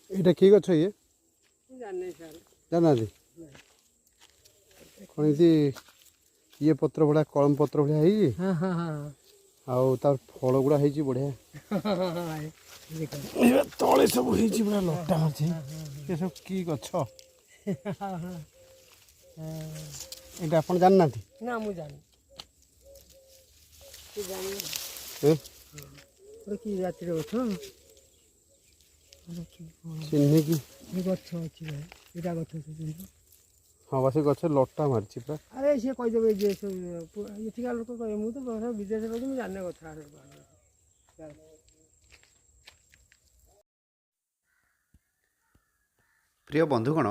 ଏଇଟା କି ଗଛ ଇଏ? ଜାଣିନି ସାର୍। ଜାଣିନାହାନ୍ତି? କ'ଣ ଏମିତି ଇଏ ପତ୍ର ଭଳିଆ, କଳମ ପତ୍ର ଭଳିଆ ହେଇଛି। ହଁ ହଁ ହଁ ଆଉ ତାର ଫଳ ଗୁଡ଼ା ହେଇଛି ବଢ଼ିଆ। ଦେଖ। ଏ ତଳେ ସବୁ ହେଇଛି, ପୁରା ଲଟା ଅଛି। ଏ ସବୁ କି ଗଛ ଏଇଟା ଆପଣ ଜାଣିନାହାନ୍ତି? ନା, ମୁଁ ଜାଣିନି, ଜାଣିନି। ଏ? ଗୋଟେ କି ଜାତିର ଗଛ ଗୋଟେ କି କଣ? ଚିହ୍ନିକି। ଏ ଗଛ ଅଛି ଭାଇ, ଏଇଟା ଗଛ ସେ। ହଁ ବା, ସେ ଗଛ ଲଟା ମାରିଛି ପୁରା। ଆରେ, ସିଏ କହିଦେବେ ଯେ ଏଠିକା ଲୋକ କହିବେ। ମୁଁ ତ ବିଦେଶରେ ରହୁଛି, ମୁଁ ଜାଣିନି ଗଛ। ପ୍ରିୟ ବନ୍ଧୁଗଣ,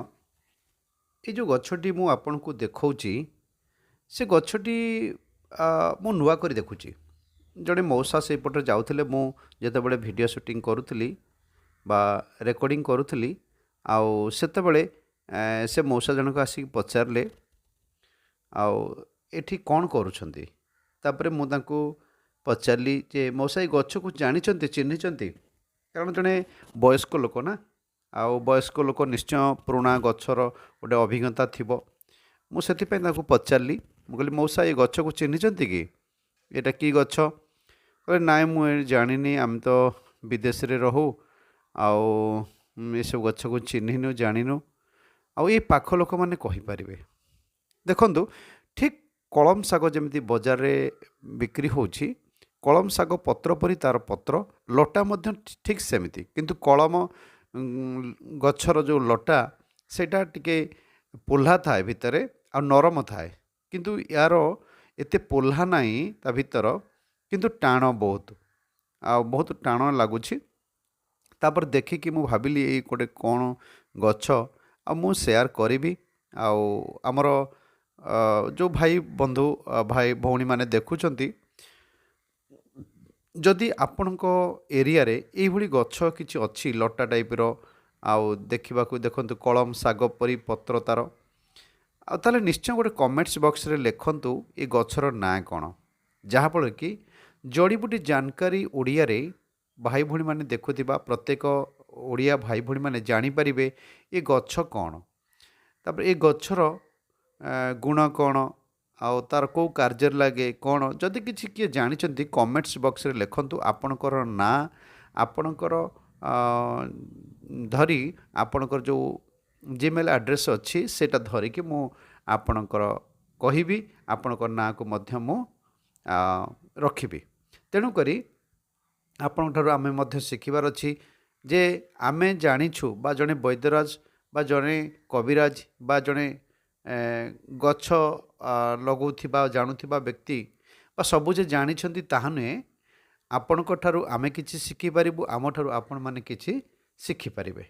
ଏଇ ଯେଉଁ ଗଛଟି ମୁଁ ଆପଣଙ୍କୁ ଦେଖାଉଛି, ସେ ଗଛଟି ମୁଁ ନୂଆ କରି ଦେଖୁଛି। ଜଣେ ମଉସା ସେଇପଟରେ ଯାଉଥିଲେ, ମୁଁ ଯେତେବେଳେ ଭିଡ଼ିଓ ସୁଟିଂ କରୁଥିଲି ବା ରେକର୍ଡ଼ିଂ କରୁଥିଲି, ଆଉ ସେତେବେଳେ ସେ ମଉସା ଜଣକ ଆସିକି ପଚାରିଲେ, ଆଉ ଏଠି କ'ଣ କରୁଛନ୍ତି? ତାପରେ ମୁଁ ତାଙ୍କୁ ପଚାରିଲି ଯେ ମଉସା, ଏଇ ଗଛକୁ ଜାଣିଛନ୍ତି, ଚିହ୍ନିଛନ୍ତି? କାରଣ ଜଣେ ବୟସ୍କ ଲୋକ ନା, ଆଉ ବୟସ୍କ ଲୋକ ନିଶ୍ଚୟ ପୁରୁଣା ଗଛର ଗୋଟେ ଅଭିଜ୍ଞତା ଥିବ। ମୁଁ ସେଥିପାଇଁ ତାଙ୍କୁ ପଚାରିଲି। ମୁଁ କହିଲି, ମଉସା, ଏ ଗଛକୁ ଚିହ୍ନିଛନ୍ତି କି? ଏଇଟା କି ଗଛ? କହିଲେ, ନାଇଁ, ମୁଁ ଏ ଜାଣିନି, ଆମେ ତ ବିଦେଶରେ ରହୁ ଆଉ ଏସବୁ ଗଛକୁ ଚିହ୍ନିନୁ, ଜାଣିନୁ, ଆଉ ଏଇ ପାଖ ଲୋକମାନେ କହିପାରିବେ। ଦେଖନ୍ତୁ, ଠିକ୍ କଳମ ଶାଗ ଯେମିତି ବଜାରରେ ବିକ୍ରି ହେଉଛି, କଳମ ଶାଗ ପତ୍ର ପରି ତା'ର ପତ୍ର, ଲଟା ମଧ୍ୟ ଠିକ୍ ସେମିତି। କିନ୍ତୁ କଳମ ଗଛର ଯେଉଁ ଲଟା, ସେଇଟା ଟିକେ ପୋହ୍ଲା ଥାଏ ଭିତରେ ଆଉ ନରମ ଥାଏ। କିନ୍ତୁ ୟାର ଏତେ ପୋହ୍ଲା ନାହିଁ ତା ଭିତର, କିନ୍ତୁ ଟାଣ ବହୁତ, ଆଉ ବହୁତ ଟାଣ ଲାଗୁଛି। ତାପରେ ଦେଖିକି ମୁଁ ଭାବିଲି, ଏଇ ଗୋଟେ କ'ଣ ଗଛ, ଆଉ ମୁଁ ସେୟାର କରିବି। ଆଉ ଆମର ଯେଉଁ ଭାଇ ବନ୍ଧୁ, ଭାଇ ଭଉଣୀମାନେ ଦେଖୁଛନ୍ତି, ଯଦି ଆପଣଙ୍କ ଏରିଆରେ ଏଇଭଳି ଗଛ କିଛି ଅଛି ଲଟା ଟାଇପ୍ର, ଆଉ ଦେଖିବାକୁ ଦେଖନ୍ତୁ କଳମ ଶାଗ ପରି ପତ୍ର ତା'ର, ଆଉ ତାହେଲେ ନିଶ୍ଚୟ ଗୋଟେ କମେଣ୍ଟସ୍ ବକ୍ସରେ ଲେଖନ୍ତୁ ଏ ଗଛର ନାଁ କ'ଣ, ଯାହାଫଳରେ କି ଜଡ଼ିବୁଟି ଜାନକାରୀ ଓଡ଼ିଆରେ ଭାଇ ଭଉଣୀମାନେ ଦେଖୁଥିବା ପ୍ରତ୍ୟେକ ଓଡ଼ିଆ ଭାଇ ଭଉଣୀମାନେ ଜାଣିପାରିବେ ଏ ଗଛ କ'ଣ, ତାପରେ ଏ ଗଛର ଗୁଣ କ'ଣ, ଆଉ ତା'ର କେଉଁ କାର୍ଯ୍ୟରେ ଲାଗେ କ'ଣ। ଯଦି କିଛି କିଏ ଜାଣିଛନ୍ତି, କମେଣ୍ଟସ୍ ବକ୍ସରେ ଲେଖନ୍ତୁ। ଆପଣଙ୍କର ନାଁ, ଆପଣଙ୍କର ଧରି, ଆପଣଙ୍କର ଯେଉଁ ଜିମେଲ୍ ଆଡ୍ରେସ୍ ଅଛି, ସେଇଟା ଧରିକି ମୁଁ ଆପଣଙ୍କର କହିବି, ଆପଣଙ୍କ ନାଁକୁ ମଧ୍ୟ ମୁଁ ରଖିବି। ତେଣୁକରି ଆପଣଙ୍କ ଠାରୁ ଆମେ ମଧ୍ୟ ଶିଖିବାର ଅଛି ଯେ ଆମେ ଜାଣିଛୁ ବା ଜଣେ ବୈଦ୍ୟରାଜ ବା ଜଣେ କବିରାଜ ବା ଜଣେ ଗଛ ଲଗାଉଥିବା, ଜାଣୁଥିବା ବ୍ୟକ୍ତି ବା ସବୁ ଯେ ଜାଣିଛନ୍ତି ତାହା ନୁହେଁ। ଆପଣଙ୍କ ଠାରୁ ଆମେ କିଛି ଶିଖିପାରିବୁ, ଆମଠାରୁ ଆପଣମାନେ କିଛି ଶିଖିପାରିବେ।